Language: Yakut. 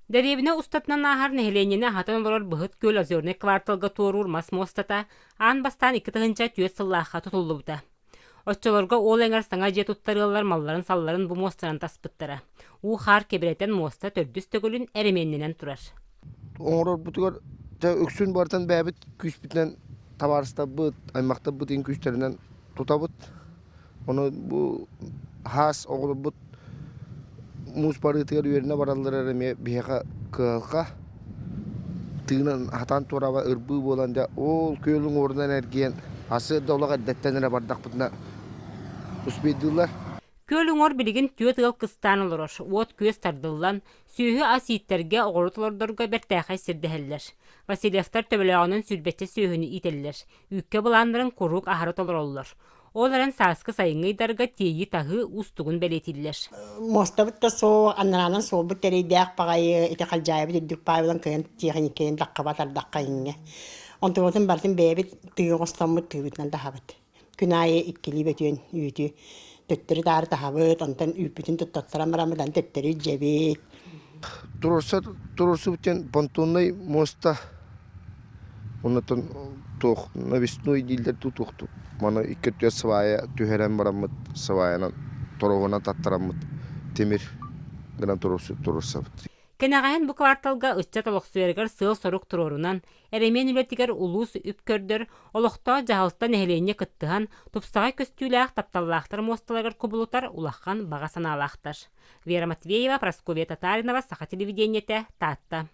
Дэриэбинэ устатынан ааһар нэһилиэнньэни аһатан олорор Быһыт күөл Озернай кварталга туоруур мас муостата аан бастаан 2004 сыллаахха тутуллубута. Оччолорго ол эҥэр саҥа дьиэ туттар ыаллар малларын-салларын бу муостанан таспыттара. Уу-хаар кэбирэтэн муоста төрдүс төгүлүн эрэмиэннэнэн турар. Оҥорорбутугар дьэ үксүн барытын бэйэбит күүспүтүнэн табаарыстарбыт, аймахтарбыт иһин күүстэринэн тутабыт. Ону бу хаас оҕолорбут муус барыытыгар үөрэнэ бараллара эрэ эмиэ биһиэхэ кыһалҕа. Тыынан хатаан туораба ырбыы буолан дьэ ол күөл уҥуорунан эргийэн сарсыарда олох эрдэттэн эрэ бардахпытына успейдыыллар. Күөл уҥуор билигин түөрт ыал кыстаан олорор, уот-күөс тардыллан, сүөһү-ас ииттэргэ, оҕуруот олордорго бэртээхэй сирдэһэллэр. Васильевтар төбөлөөҕүнэн сүүрбэччэ сүөһүнү иитэллэр, үүккэ былааннарын куруук аһара толороллор. Ол эрэн сааскы сайыҥҥы ыйдарга тиэйии-таһыы уустугун бэлиэтииллэр. Муостабыт да суох, анараанан суолбут тэрэйдээх баҕайы, ити халдьаайыбыт үрдүк паайбылан кыайан тиэхиньикэйин таххабат ардахха иҥҥэ. Онтубутун барытын бэйэбит тыы оҥостоммут тыыбытынан таһабыт. Күн аайы иккилии бөтүөн үүтү төттөрү-таары таһабыт, онтон үүппүтүн туттаттаран бараммыт аны төттөрү илдьэбит. Туруорсар туруорсубут диэн понтоннай муоста Оннуттан туох навесной дииллэр дуу туох дуу маны икки өттүгэр свая түһэрэн бараммыт сваянан торуоһунан таттараммыт тимир гынан туруорсабыт. Кэнэҕэһин бу кварталга ыччат олохсуйарыгар сыал-сорук туруорунан, эрэмиэн үлэтигэр улуус үп көрдөр, олохтоох дьаһалта нэһилиэнньэ кыттыһан, тупсаҕай көстүүлээх тапталлаахтар муосталарыгар кубулутар улахан баҕа санаалаахтар. Вера Матвеева, Прасковья Татаринова, Саха телевидениетэ, Таатта.